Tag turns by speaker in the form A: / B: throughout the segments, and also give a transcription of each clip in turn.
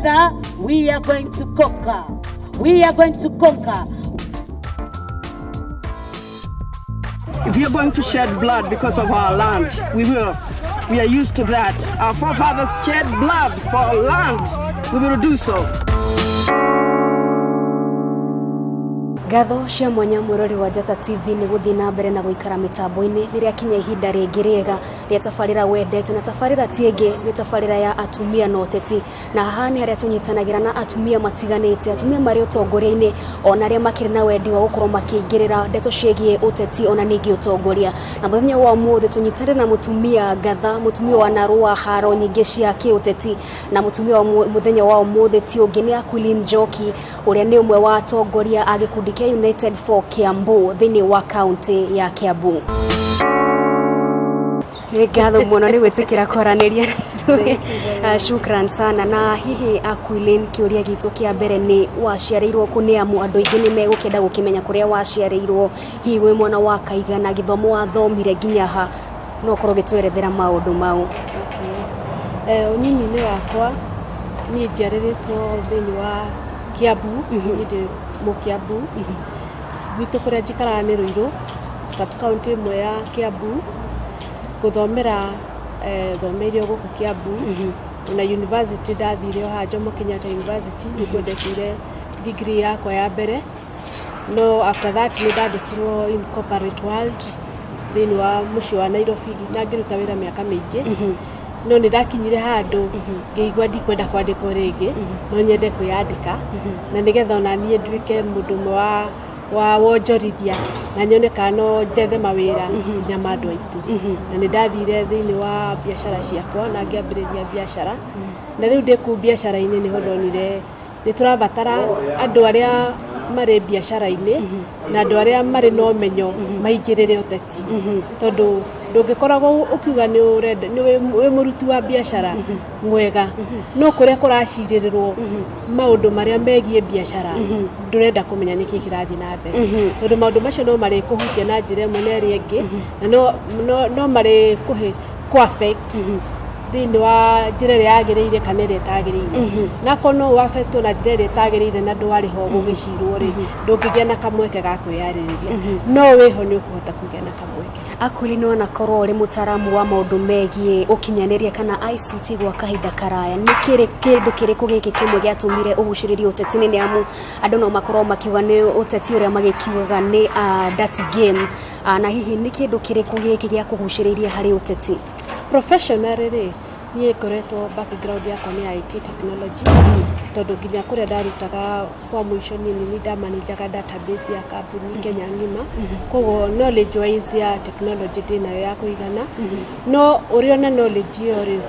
A: Together, we are going to conquer. We are going to conquer.
B: If you're going to shed blood because of our land, we will. We are used to that. Our forefathers shed blood for our land. We will do so.
C: Ngatho cia mwanya mwĩrori wa Njata TV nĩ gũthiĩ na mbere na gũikara mĩtambo-inĩ nĩ rĩakinya ihinda rĩngĩ rĩega rĩa tabarĩra wendete na tabarĩra ti ĩngĩ nĩ tabarĩra ya atumia na ũteti. Na haha nĩ harĩa tũnyitanagĩra na atumia matiganĩte, atumia marĩ ũtongoria-inĩ ona arĩa makĩrĩ na wendi wa gũkorwo makĩingĩrĩra ndeto ciĩgiĩ ũteti ona ningĩ ũtongoria. Na mũthenya wa ũmũthĩ tũnyitanĩre na mũtumia ngatha, mũtumia wanarũa haro nyingĩ cia kĩũteti, na mũtumia wa mũthenya wa ũmũthĩ ti ũngĩ nĩ Aquiline Njoki, ũrĩa nĩ ũmwe wa atongoria a gĩkundi kĩa United for Kiambu thĩinĩ wa kaunti ya Kiambu. Nĩ ngatho mũno nĩ gwĩtĩkĩra kwaranĩria na ithuĩ. Shukran sana. Na hihi Aquiline, kĩũria gitũ kĩa mbere nĩ waciarĩirwo kũ? Nĩ amu andũ aingĩ nĩ megũkĩenda gũkĩmenya kũrĩa waciarĩirwo, hihi wĩ mwana wa kaigana, gĩthomo wathomire nginya ha, no ũkorwo ũgĩtwerethera maũndũ mau.
D: Ũnyinyi-inĩ wakwa niĩ njiarĩrĩtwo thĩinĩ wa Kiambu, niĩ ndĩ Mũkĩambu. Gwitũ kũrĩa njikaraga nĩ Ruiru, sub county ĩmwe ya Kiambu. Gũthomera thomeire o gũkũ Kiambu. Na university ndathire o haha Jomo Kenyatta University, nĩkuo ndekĩire degree yakwa ya mbere. No after that nĩ ndandĩkirwo in corporate world thĩinĩ wa mũciĩ wa Nairobi na ngĩruta wĩra mĩaka mĩingĩ. No nĩ ndakinyire handũ ngĩigua ndikwenda kwandĩkwo rĩngĩ, no nyende kwĩyandĩka na nĩgetha ona niĩ nduĩke mũndũ ũmwe wa wonjorithia na nyone kana no njethe mawĩra nginya ma andũ aitũ. Na nĩ ndathire thĩinĩ wa biacara ciakwa na ngĩambĩrĩria biacara, na rĩu ndĩ kũu biacara-inĩ nĩho ndonire nĩ tũrabatara andũ arĩa marĩ biacara-inĩ na andũ arĩa marĩ na ũmenyo maingĩrĩre ũteti, tondũ ndũngĩkoragwo ũkiuga nĩ ũrenda nĩ wĩ mũruti wa biacara mwega no kũrĩa kũracirĩrĩrwo maũndũ marĩa megiĩ biacara ndũrenda kũmenya nĩkĩ kĩrathiĩ na mbere, tondũ maũndũ macio no marĩkũhutia na njĩra ĩmwe na ĩrĩa ĩngĩ, na no marĩkũhe kũ affect thĩinĩ wa njĩra ĩrĩa yagĩrĩire kana ĩrĩa ĩtagĩrĩire. Na akorwo no ũaffectwo na njĩra ĩrĩa ĩtagĩrĩire na ndwarĩ ho gũgĩcirwo rĩ, ndũngĩgĩa na kamweke ga kwĩyarĩrĩria, no wĩho nĩ ũkũhota kũgĩa na kamweke.
C: Aquiline, wanakorwo ũrĩ mũtaramu wa maũndũ megiĩ ũkinyanĩria kana ICT gwa kahinda karaya, nĩ kĩrĩ kĩndũ kĩrĩkũ gĩkĩ kĩmwe gĩatũmire ũgucĩrĩrio ũteti-inĩ? Nĩ amu andũ no makorwo makiuga nĩ ũteti ũrĩa magĩkiugaga nĩ dirty game, na hihi nĩ kĩndũ kĩrĩkũ gĩkĩ gĩakũgucĩrĩirie harĩ ũteti?
D: Professionally rĩ, niĩ ngoretwo background yakwa nĩ IT technology, tondũ nginya kũrĩa ndarutaga kwa mũico niĩ nĩ ndamanajaga database ya kambuni Kenya ng'ima. Koguo knowledge wise ya technology ndĩnayo ya kũigana. No ũrĩ ona knowledge ĩyo rĩ,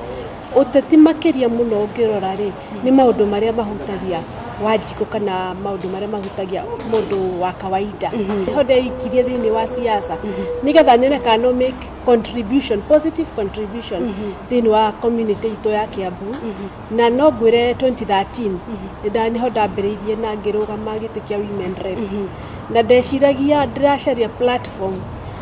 D: ũteti makĩria mũno ũngĩrora rĩ, nĩ maũndũ marĩa mahutagia Wanjikũ kana maũndũ marĩa mahutagia mũndũ wa kawaida. Nĩho ndeikirie thĩinĩ wa siasa nĩgetha nyone kana no make contribution, positive contribution thĩinĩ wa community itũ ya Kiambu. Na no ngwĩre 2013 nĩho ndambĩrĩirie na ngĩrũgama gĩtĩ kĩa women rep, na ndeciragia ndĩracaria platform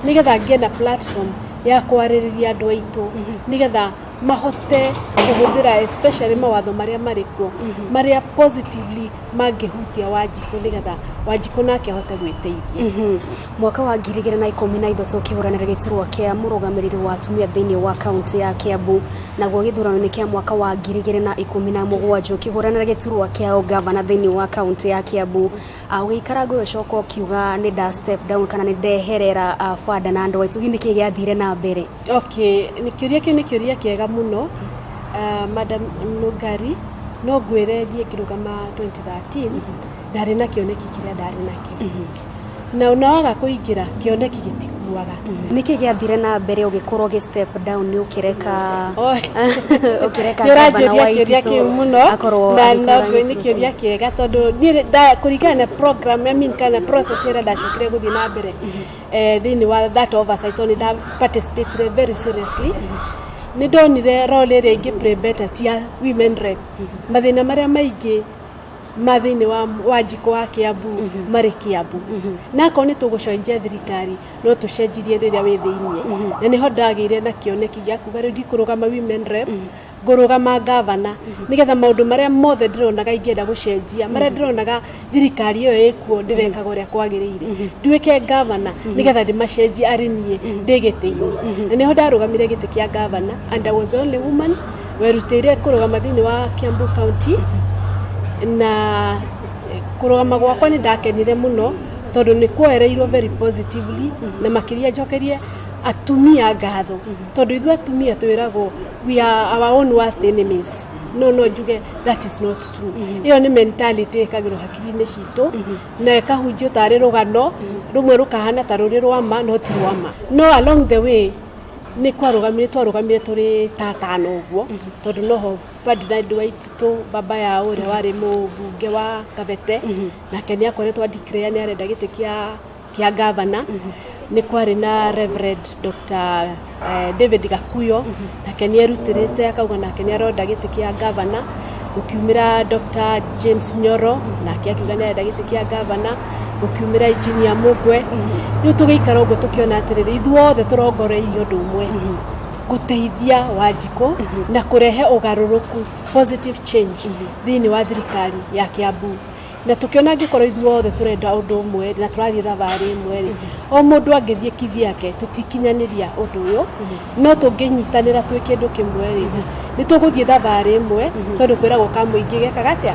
D: nĩgetha ngĩe na platform ya kwarĩrĩria andũ aitũ nĩgetha mahote kũhũthĩra especially mawatho marĩa marĩ kuo marĩa positively mangĩhutia Wanjikũ, nĩgetha Wanjikũ nake ahote gwĩteithia.
C: Mwaka wa 2013 ũkĩhũranĩra gĩturwa kĩa mũrũgamĩrĩri wa atumia thĩinĩ wa kaunti ya Kiambu, naguo gĩthurano-inĩ kĩa mwaka wa 2017 ũkĩhũranĩra gĩturwa kĩa ũgavana thĩinĩ wa kaunti ya Kiambu. Ũgĩikara ngũgĩcoka ũkiuga nĩ nda step down kana nĩ ndeherera banda na andũ aitũ. Hihi nĩkĩ gĩathire na mbere?
D: Okay, nĩ kĩũria kĩu nĩ kĩũria kĩega mũno, Madam Nungari. No ngwĩre niĩ ngĩrũgama 2013 ndarĩ na kĩoneki kĩrĩa ndarĩ nakĩo, na ona waga kũingĩra kĩoneki gĩtikuaga.
C: Nĩkĩ gĩathire na mbere ũgĩkorwo ũgĩ step down, nĩ ũkĩreka ũkĩreka
D: Nĩ
C: gavana
D: ũranjũria
C: wa
D: kĩũria
C: Waititu
D: kĩu mũno
C: akorwo
D: na
C: agĩkũra
D: no nĩ
C: gĩturwa
D: kĩũria kĩega, tondũ niĩ kũringana na program, I mean, kana process ĩrĩa ndacokire gũthiĩ na mbere thĩinĩ wa that oversight, tondũ nĩ nda participate very seriously, nĩ ndonire role ĩrĩa ingĩ play better ti ya women rep. Mathĩna marĩa maingĩ ma thĩinĩ wa Wanjikũ wa Kiambu marĩ Kiambu, na akorwo nĩ tũgũcenjia thirikari no tũcenjirie rĩrĩa wĩ thĩiniĩ. Na nĩho ndagĩire na kĩoneki gĩa kuga rĩu ndikũrũgama women rep. Ngũrũgama ngavana nĩgetha maũndũ marĩa mothe ndĩronaga ingĩenda gũcenjia, marĩa ndĩronaga thirikari ĩyo ĩkuo ndĩrekaga ũrĩa kwagĩrĩire, nduĩke ngavana nĩgetha ndĩmacenjie arĩ niĩ ndĩ gĩtĩ-inĩ. Na nĩho ndarũgamire gĩtĩ kĩa ngavana, and I was the only woman werutĩire kũrũgama thĩinĩ wa Kiambu County. Na kũrũgama gwakwa nĩ ndakenire mũno tondũ nĩ kuoereirwo very positively, na makĩria njokerie atumia ngatho, tondũ ithuĩ atumia twĩragwo we are our own worst enemies. No njuge that is not true. Ĩyo nĩ mentality ĩkagĩrwo hakiri-inĩ citũ na ĩkahunjio tarĩ rũgano rũmwe rũkahana ta rũrĩ rwa ma, no ti rwa ma. No along the way nĩ kwarũgamire, twarũgamire tũrĩ ta atano ũguo, tondũ noho Ferdinand Waititũ, baba yao ũrĩa warĩ mũmbunge wa Kabete, nake nĩ akoretwo declare nĩ arenda gĩtĩ kĩa gavana. Nĩ kwarĩ na Reverend Dr. David Gakuyo, nake nĩ erutĩrĩte akauga nake nĩ arenda gĩtĩ kĩa gavana. Gũkiumĩra Dr. James Nyoro, nake akiuga nĩ arenda gĩtĩ kĩa gavana. Gũkiumĩra Engineer Mugwe. Rĩu tũgĩikara ũguo tũkĩona atĩrĩrĩ, ithuothe tũrongoreirie ũndũ ũmwe, gũteithia Wanjikũ na kũrehe ũgarũrũku, positive change, thĩinĩ wa thirikari ya Kiambu. Na tũkĩona angĩkorwo ithuothe tũrenda ũndũ ũmwe na tũrathiĩ thabarĩ ĩmwe rĩ, o mũndũ angĩthiĩ kivyake tũtikinyanĩria ũndũ ũyũ, no tũngĩnyitanĩra twĩ kĩndũ kĩmwe rĩ, nĩ tũgũthiĩ thabarĩ ĩmwe, tondũ kwĩragwo ka mũingĩ gekaga atĩa?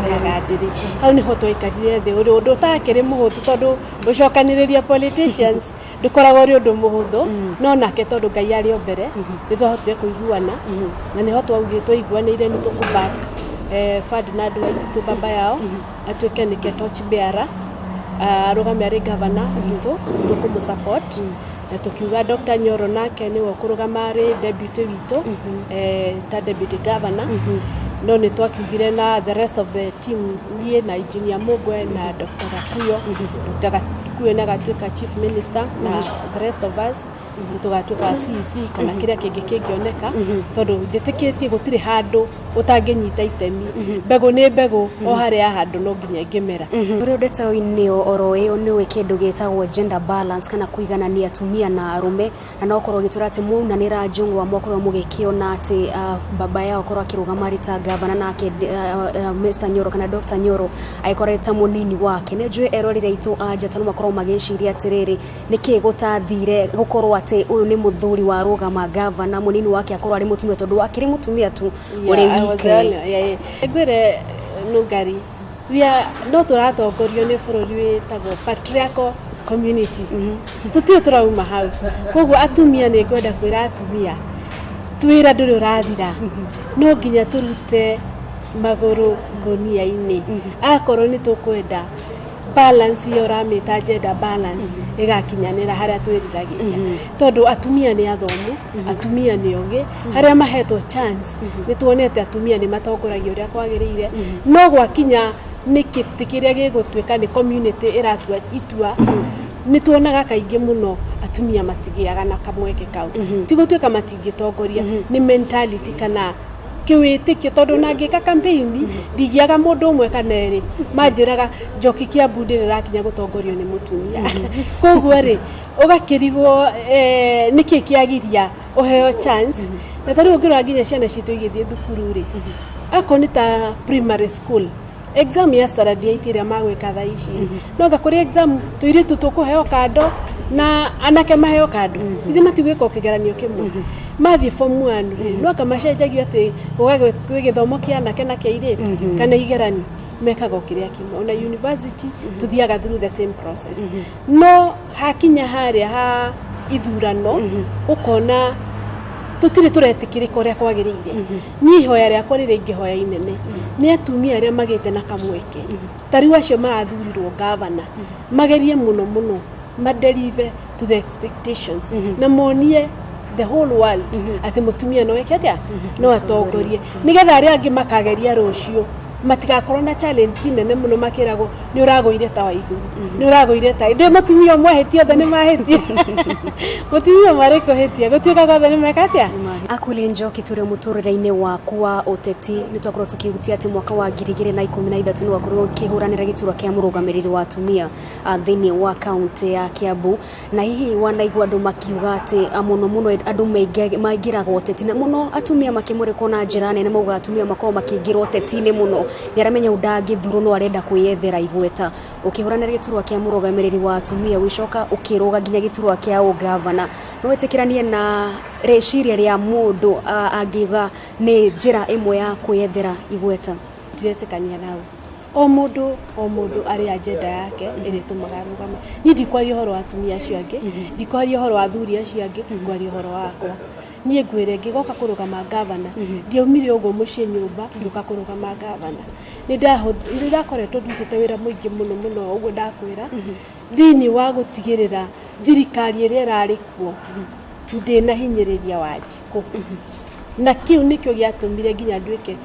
D: Koyaga ndĩrĩ. Hau nĩho twaikarire thĩ, ũndũ ũtakĩrĩ mũhũthũ, tondũ gũcokanĩrĩria politicians ndũkoragwo ũrĩ ũndũ mũhũthũ, no nake tondũ Ngai arĩ o mbere nĩ twahotire kũiguana, na nĩho twaugire twaiguanĩire nĩ tũkũ-back Ferdinand Waititũ, baba yao, atuĩke nĩke torch bearer, arũgame arĩ gavana witũ, tũkũmũ support. Na tũkiuga Dr. Nyoro nake nĩwe ũkũrũgama arĩ deputy witũ, ta deputy governor. No nĩ twakiugire na the rest of the team, niĩ na Engineer Mugwe na Dr. Gakuyo, Dr. Gakuyo nĩ agatuĩka chief minister, na the rest of us nĩ tũgatuĩka CEC kana kĩrĩa kĩngĩ kĩngĩoneka, tondũ njĩtĩkĩtie gũtirĩ handũ ũtangĩnyita itemi. Mbegũ nĩ mbegũ, o harĩa yahandwo no nginya ĩngĩmera.
C: Ũrĩa ndeto-inĩ oro ĩyo, nĩũĩ kĩndũ gĩtagwo gender balance kana kũiganania atumia na arũme, na no korwo gĩtwĩra atĩ mwaunanĩra njũng'wa mwakorwo mũgĩkĩona atĩ baba yao akorwo akĩrũgama arĩ ta gavana, nake Mr. Nyoro kana Dr. Nyoro agĩkorwo ta mũnini wake. Nĩ njũĩ eroreri aitũ a njata no makorwo magĩciria atĩrĩrĩ, nĩkĩ gũtathire gũkorwo atĩ ũyũ nĩ mũthuri warũgama gavana, mũnini wake akorwo arĩ mũtumia, tondũ akĩrĩ mũtumia tu ũrĩ wike?
D: Ngwĩre Nungari, we are no tũratongorio nĩ bũrũri wĩtagwo patriarchal community, tũtirĩ tũrauma hau. Koguo atumia, nĩ ngwenda kwĩra atumia, twĩra ndũrĩ ũrathira, no nginya tũrute magũrũ ngũnia-inĩ akorwo nĩ tũkwenda balance ĩyo ũramĩta gender balance ĩgakinyanĩra harĩa twĩriragĩria, tondũ atumia nĩ athomu, atumia nĩ ogĩ, harĩa mahetwo chance nĩ tuonete atumia nĩ matongoragia ũrĩa kwagĩrĩire. No gwakinya nĩ gĩtĩ kĩrĩa gĩgũtuĩka nĩ community ĩratua itua, nĩ tuonaga kaingĩ mũno atumia matigĩaga na kamweke kau. Ti gũtuĩka matingĩtongoria, nĩ mentality kana kĩwĩtĩkio, tondũ ona ngĩka campaign ndingĩaga mũndũ ũmwe kana erĩ manjĩraga Njoki, Kiambu ndĩrĩ ĩrakinya gũtongorio nĩ mũtumia. Koguo rĩ, ũgakĩrigwo nĩkĩ kĩagiria ũheo chance. Na ta rĩu ũngĩrora nginya ciana citũ igĩthiĩ thukuru rĩ, akorwo nĩ ta primary school exam ya standard 8 ĩrĩa magwĩka thaa ici, no nga kũrĩ exam tũirĩtu tũkũheo kando na anake maheo kando, ithe matigwĩka o kĩgeranio kĩmwe. Mathiĩ form 1 rĩ, no anga macenjagio atĩ gũgagĩ kwĩ gĩthomo kĩa anake na kĩa airĩtu kana igeranio mekaga o kĩrĩa kĩmwe. Ona university tũthiaga through the same process, no hakinya harĩa ha ithurano ũkona tũtirĩ tũretĩkĩrĩka ũrĩa kwagĩrĩire. Niĩ ihoya rĩakwa rĩrĩa ingĩhoya inene nĩ atumia arĩa magĩte na kamweke ta rĩu acio marathurirwo gavana magerie mũno mũno madeliver to the expectations na monie the whole world atĩ mũtumia no eke atĩa, no atongorie, nĩgetha arĩa angĩ makageria rũciũ matigakorwo na challenge nene mũno makĩragwo nĩ ũragũire ta wa igũrũ, nĩ ũragũire ta ndĩ mũtumia ũmwe ahĩtia, othe nĩ mahĩtia. Mũtumia ũmwe arĩ kũhĩtia gũtuĩka othe nĩ meka atĩa?
C: Akwili Njoki, tũrĩ mũtũrĩre-inĩ waku wa ũteti, nĩ twakorwo tũkĩhutia atĩ mwaka wa 2013 nĩ wakorirwo ũkĩhũranĩra gĩturwa kĩa mũrũgamĩrĩri wa atumia thĩinĩ wa kaũntĩ ya Kiambu, na hihi wanaigua andũ makiuga atĩ mũno mũno andũ maingĩraga ũteti na mũno atumia makĩmũrĩkwo na njĩra nene, mauga atumia makoragwo makĩingĩra ũteti-inĩ mũno nĩ aramenya ũyũ ndangĩthurwo no arenda kwĩyethera igweta. Ũkĩhũranĩra gĩturwa kĩa mũrũgamĩrĩri wa atumia, ũgĩcoka ũkĩrũga nginya gĩturwa kĩa ũgavana, no wĩtĩkĩranie na rĩciria rĩa mũndũ angiuga nĩ njĩra ĩmwe ya kwĩyethera igweta?
D: Ndiretĩkania nao. O mũndũ, o mũndũ arĩ agenda yake ĩrĩa ĩtũmaga arũgame. Niĩ ndikwaria ũhoro wa atumia acio angĩ, ndikwaria ũhoro wa athuri acio angĩ, ngwaria ũhoro wakwa. Niĩ ngwĩre ngĩgoka kũrũgama ngavana, ndiaumire ũguo mũciĩ nyũmba ngĩũka kũrũgama ngavana. Nĩ ndakoretwo ndutĩte wĩra mũingĩ mũno mũno, ũguo ndakwĩra, thĩinĩ wa gũtigĩrĩra thirikari ĩrĩa ĩrarĩ kuo ndĩnahinyĩrĩria Wanjikũ. Na kĩu nĩkĩo gĩatũmire nginya nduĩke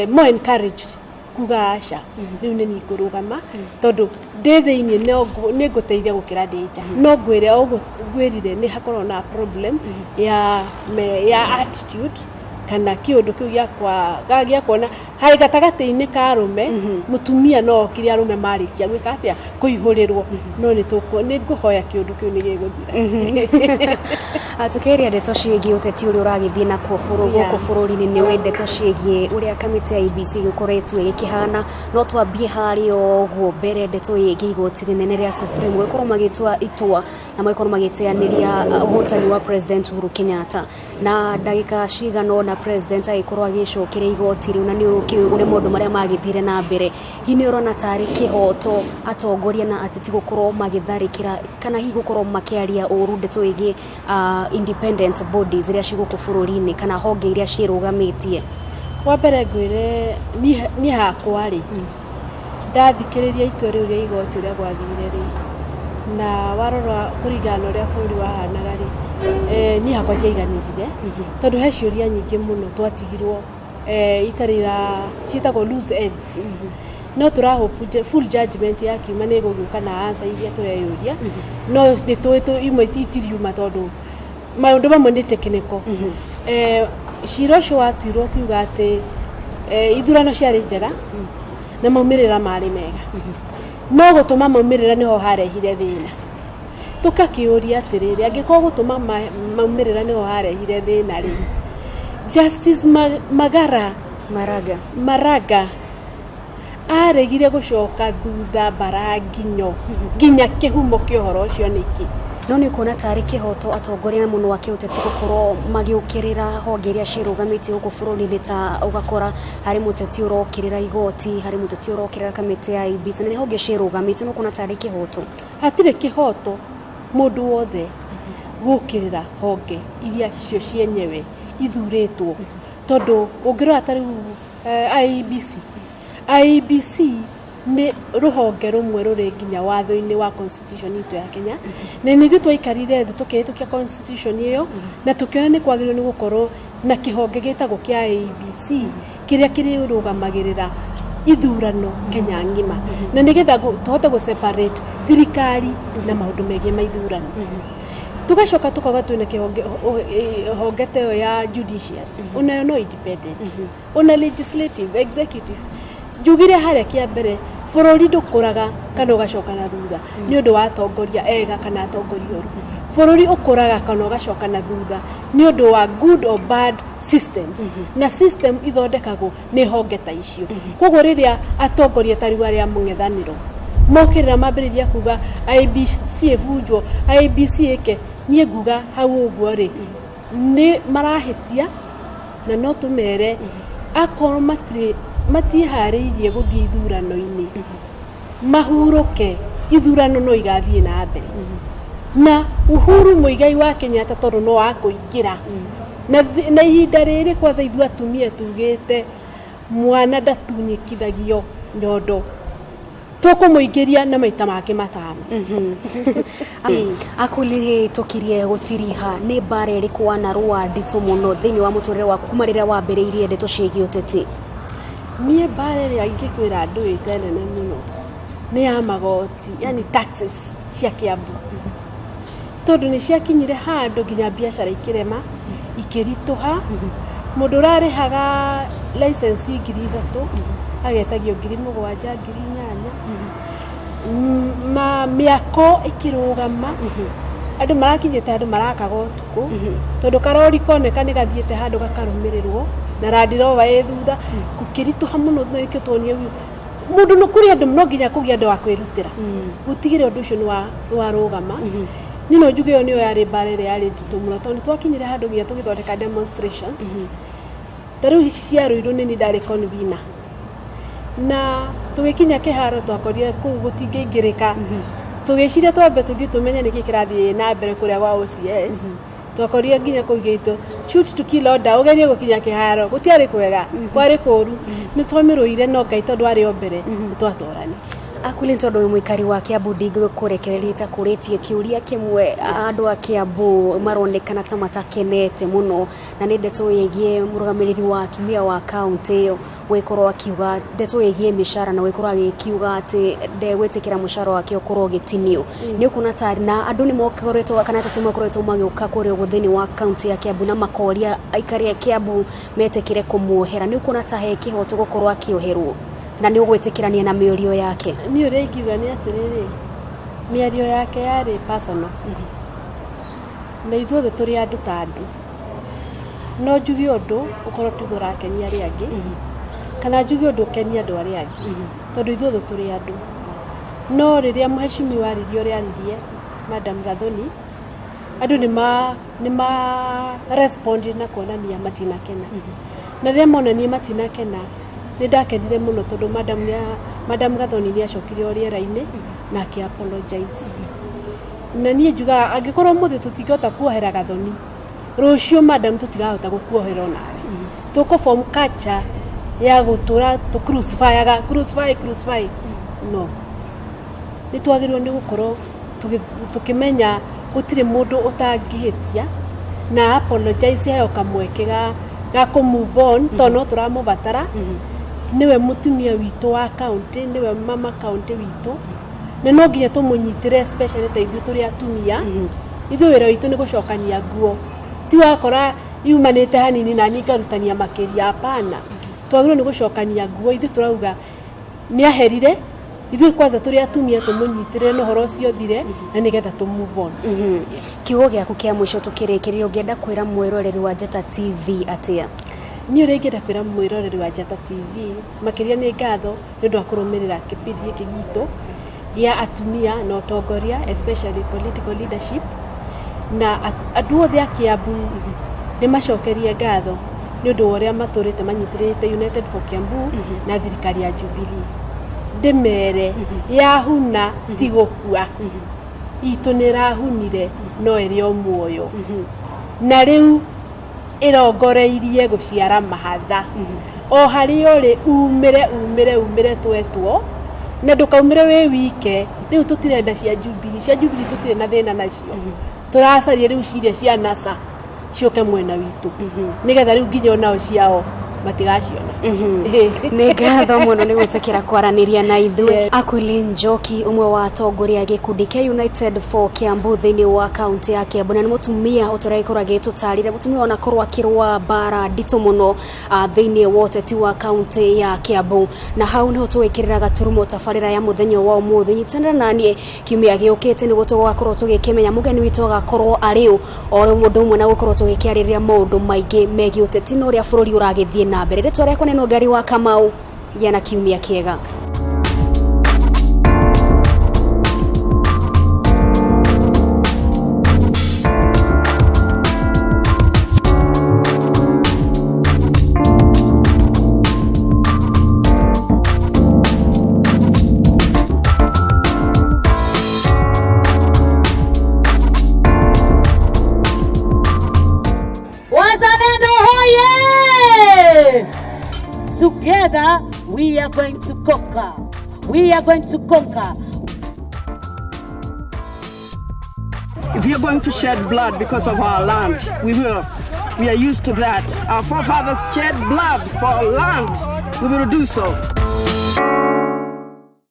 D: more encouraged kuga aca, rĩu nĩ niĩ ngũrũgama, tondũ ndĩ thĩinĩ nĩ ngũteithia gũkĩra ndĩ nja. No ngwĩre o ũguo ngwĩrire, nĩ hakoragwo na problem ya attitude kana kĩũndũ kĩu gĩa kuona harĩ gatagatĩ-inĩ ka arũme, mũtumia no okire arũme marĩkia gwĩka atĩa, kũihũrĩrwo. No nĩ ngũhoya kĩũndũ kĩu nĩ gĩgũthira.
C: Tũkĩaria ndeto ciĩgiĩ ũteti ũrĩa ũragĩthiĩ nakuo gũkũ bũrũri-inĩ, nĩ ũĩ ndeto ciĩgiĩ ũrĩa kamĩtĩ ya IEBC gĩkoretwo ĩgĩkĩhana, no twambie harĩa ũguo mbere, ndeto ĩgiĩ igoti rĩnene rĩa Supreme gũgĩkorwo magĩtua itua na magĩkorwo magĩteanĩria ũhotani wa President Uhuru Kenyatta, na ndagĩka cigana ũna President agĩkorwo agĩcokeria igoti rĩu, na nĩ ũrĩa maũndũ marĩa magĩthire na mbere. Hihi nĩ ũrona tarĩ kĩhoto atongoria na ateti gũkorwo magĩtharĩkĩra kana hihi gũkorwo makĩaria ũru ndeto ĩgiĩ independent bodies iria ciĩ gũkũ bũrũri-inĩ kana honge iria ciĩrũgamĩtie?
D: Wa mbere ngwĩre, niĩ hakwa rĩ, ndathikĩrĩria itua rĩu rĩa igoti ũrĩa gwathire rĩ, na warora kũringana na ũrĩa bũrũri wahanaga rĩ, niĩ hakwa ndiaiganĩrire, tondũ he ciũria nyingĩ mũno twatigirwo itarĩ ciĩtagwo loose ends. No tũra hope full judgment ya kiuma nĩ ĩgũgĩũka na answer iria tũreyũria, no nĩ tũĩ imwe itiriuma tondũ maũndũ mamwe nĩ technical. Cira ũcio watuirwo kiuga atĩ ithurano ciarĩ njega na maumĩrĩra marĩ mega, no gũtũma maumĩrĩra nĩho harehire thĩna. Tũkakĩũria atĩrĩrĩ, angĩkorwo gũtũma maumĩrĩra nĩho harehire thĩna rĩ, Justice Magara
C: Maraga.
D: Maraga aregire gũcoka thutha mbara nginyo nginya kĩhumo kĩa ũhoro ũcio nĩkĩ?
C: No nĩ kuona tarĩ kĩhoto atongoria na mũno wa kĩũteti gũkorwo magĩũkĩrĩra honge iria ciĩrũgamĩtie gũkũ bũrũri-inĩ, ta ũgakora harĩ mũteti ũrokĩrĩra igoti, harĩ mũteti ũrokĩrĩra kamĩtĩ ya IEBC, na nĩ honge ciĩrũgamĩtie, no kuona tarĩ kĩhoto?
D: Hatirĩ kĩhoto mũndũ wothe gũkĩrĩra honge iria cio cienyewe ithurĩtwo, tondũ ũngĩrora ta rĩu IEBC nĩ rũhonge rũmwe rũrĩ nginya watho-inĩ wa constitution itũ ya Kenya, na nĩ ithuĩ twaikarire thĩ tũkĩhĩtũkia constitution ĩyo na tũkĩona nĩ kwagĩrĩirwo nĩ gũkorwo na kĩhonge gĩtagwo kĩa IEBC kĩrĩa kĩrĩrũgamagĩrĩra ithurano Kenya ng'ima, na nĩgetha tũhote gũ separate thirikari na maũndũ megiĩ ma ithurano. Tugacoka tukauga twĩna kĩhonge honge ta ĩyo ya judiciary, onayo no independent, ona legislative, executive. Njugire harĩa kĩa mbere, bũrũri ndũkũraga kana ũgacoka na thutha nĩ ũndũ wa atongoria ega kana atongoria oru. Bũrũri ũkũraga kana ũgacoka na thutha nĩ ũndũ wa good or bad systems, na system ithondekagwo nĩ honge ta icio. Koguo rĩrĩa atongoria ta rĩu arĩa mũng'ethanĩro mokĩrĩra mambĩrĩria kuga IEBC ĩbunjwo, IEBC ĩke, niĩ nguga hau ũguo rĩ, nĩ marahĩtia, na no tũmere akorwo matirĩ matiĩharĩirie gũthiĩ ithurano-inĩ, mahurũke. Ithurano no igathiĩ na mbere na Uhuru Muigai wa Kenyatta, tondũ no akũingĩra na ihinda rĩrĩ. Kwanza ithuĩ atumia tugĩte mwana ndatunyĩkithagio nyondo, tũkũmũingĩria na maita make matano.
C: Akulire tũkirie gũtiriha, nĩ mbara ĩrĩkũ wanarũa nditũ mũno thĩinĩ wa mũtũrĩre waku kuma rĩrĩa wambĩrĩirie ndeto ciĩgiĩ ũteti?
D: Niĩ mbara ĩrĩa ingĩkwĩra ndũĩte nene mũno nĩ ya magoti, yani taxes cia Kiambu, tondũ nĩ ciakinyire handũ nginya biacara ikĩrema. Ikĩritũha. Mũndũ ũrarĩhaga license 3000 agetagio 7000, 8000. Mĩako ĩkĩrũgama, andũ marakinyĩte handũ marakaga ũtukũ, tondũ karori koneka nĩ gathiĩte handũ gakarũmĩrĩrwo na Land Rover ĩ thutha. Gũkĩritũha mũno, na nĩkĩo tuonire mũndũ no kũrĩ andũ no nginya kũgĩa andũ a kwĩrutĩra gũtigĩrĩra ũndũ ũcio nĩ warũgama. Niĩ no njuge ĩyo nĩyo yarĩ mbara ĩrĩa yarĩ nditũ mũno, tondũ nĩ twakinyire handũ nginya tũgĩthondeka demonstration. Ta rĩu ici cia Ruiru, nĩ niĩ ndarĩ convener, na tũgĩkinya kĩharo twakorire kũu gũtingĩingĩrĩka. Tũgĩciria twambe tũthiĩ tũmenye nĩkĩ kĩrathiĩ na mbere kũrĩa gwa OCS. Twakorire nginya kũu igĩtwo shoot to kill order, ũgerie gũkinya kĩharo gũtiarĩ kwega, kwarĩ kũru. Nĩ twamĩrũire, no Ngai tondũ arĩ o mbere, nĩ twatoranirie.
C: Akulin, tondũ wĩ mũikari wa Kiambu, ndingĩkũrekereria itakũrĩtie kĩũria kĩmwe. Andũ a Kiambu maronekana ta matakenete mũno na nĩ ndeto ĩgiĩ mũrũgamĩrĩri wa atumia wa kaũntĩ ĩyo gũgĩkorwo akiuga ndeto ĩgiĩ mĩcara, na gũgĩkorwo agĩkiuga atĩ ndegwĩtĩkĩra mũcara wake ũkorwo ũgĩtinio. Nĩ ũkuona ta na andũ nĩ mokoretwo kana ateti makoretwo magĩũka kũrĩa ũguo thĩinĩ wa kaũntĩ ya Kiambu na makoria aikari a Kiambu metĩkĩre kũmuohera, nĩ ũkuona ta he kĩhoto gũkorwo akĩoherwo, na nĩ ũgwĩtĩkĩrania na mĩũrio yake?
D: Niĩ ũrĩa ingiuga nĩ atĩrĩrĩ, mĩario yake yarĩ personal, na ithuothe tũrĩ andũ ta andũ. No njuge ũndũ ũkorwo tiguo ũrakenia arĩa angĩ, kana njuge ũndũ ũkenie andũ arĩa angĩ, tondũ ithuothe tũrĩ andũ. No rĩrĩa mheshimiwa aririe ũrĩa aririe, Madam Gathoni, andũ nĩ ma respond na kuonania matinakena. Na rĩrĩa monanie matinakena, nĩ ndakenire mũno, tondũ Madam Gathoni nĩ acokire o rĩera-inĩ na akĩ apologize. Na niĩ njugaga angĩkorwo mũthĩ tũtingĩhota kuohera Gathoni, rũciũ madam tũtigahota gũkuohera onawe. Tũkũ form culture ya gũtũra tũ crucifyaga, crucify, crucify. No nĩ twagĩrĩirwo nĩ gũkorwo tũkĩmenya gũtirĩ mũndũ ũtangĩhĩtia, na apologize, heo kamweke ga kũ move on, tondũ no tũramũbatara. Nĩwe mũtumia witũ wa county, nĩwe mama county witũ, na no nginya tũmũnyitĩre, especially ta ithuĩ tũrĩ atumia. Ithuĩ wĩra witũ nĩ gũcokania nguo, ti wakora yumanĩte hanini na niĩ ngarutania makĩria. Hapana, twagĩrĩirwo nĩ gũcokania nguo. Ithuĩ tũrauga nĩ aherire, ithuĩ kwanza tũrĩ atumia tũmũnyitĩrĩre na ũhoro ũcio ũthire, na nĩgetha tũ move on.
C: Kiugo gĩaku kĩa mũico tũkĩrĩkĩrĩria, ũngĩenda kwĩra mwĩroreri wa Njata TV atĩa?
D: Niĩ ũrĩa ingĩenda kwĩra mwĩroreri wa Njata TV makĩria, nĩ ngatho nĩ ũndũ wa kũrũmĩrĩra kĩbindi gĩkĩ gitũ gĩa atumia na ũtongoria, especially political leadership. Na andũ othe a Kiambu nĩ macokerie ngatho nĩ ũndũ wa ũrĩa matũrĩte manyitĩrĩte United for Kiambu na thirikari ya Jubilee. Ndĩmere yahuna ti gũkua, itũ nĩ ĩrahunire no ĩrĩ o muoyo, na rĩu ĩrongoreirie gũciara mahatha. O harĩa ũrĩ, umĩre, umĩre, umĩre, twetwo na ndũkaumĩre wĩ wike. Rĩu tũtirenda cia Jubilee, cia Jubilee tũtirĩ na thĩna nacio. Tũracaria rĩu ciria cia NASA ciũke mwena witũ, nĩgetha rĩu nginya onao ciao matigaciona.
C: Nĩ ngatho mũno nĩ gwĩtĩkĩra kwaranĩria na ithuĩ. Aquilin Njoki, ũmwe wa atongoria a gĩkundi kĩa United for Kiambu thĩinĩ wa kaunti ya Kiambu, na nĩ mũtumia ũtũrĩa gĩkorwo agĩtũtarĩria, mũtumia onakorwo akĩrũa mbara nditũ mũno thĩinĩ wa ũteti wa kaunti ya Kiambu. Na hau niho tũgĩkĩrĩra gaturumo tabarĩra ya mũthenya wa ũmũthĩ. Nyitanĩra naniĩ kiumia gĩũkĩte nĩguo tũgakorwo tũgĩkĩmenya mũgeni witũ agakorwo arĩ ũ, o ũndũ ũmwe na gũkorwo tũgĩkĩarĩrĩria maũndũ maingĩ megiĩ ũteti na ũrĩa bũrũri ũragĩthiĩ na mbere. Rĩtwa rĩakwa nĩ Nũngari wa Kamau. Gĩa na kiumia kĩega.
A: Wazalendo hoye! Together we are going to conquer. We are going to conquer.
B: If you're going to shed blood because of our land, we will. We are used to that. Our forefathers shed blood for land. We will do so.